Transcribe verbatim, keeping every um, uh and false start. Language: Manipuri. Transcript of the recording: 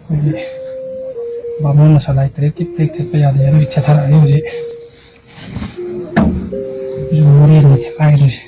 ꯑꯩꯈꯣꯏꯒꯤ ꯕꯥꯃꯣꯟ ꯃꯁꯥꯂꯥꯏ ꯇꯔꯦꯠꯀꯤ ꯄ꯭ꯂꯦꯛ ꯊꯦꯠꯄ ꯌꯥꯗꯦ ꯍꯥꯏꯅ ꯊꯦꯠꯊꯔꯛꯑꯅꯤ ꯍꯧꯖꯤꯛ꯫ ꯍꯧꯖꯤꯛ ꯃꯣꯔꯦꯗꯅꯤ ꯊꯦꯠꯈꯥꯏꯗꯣꯏꯁꯦ꯫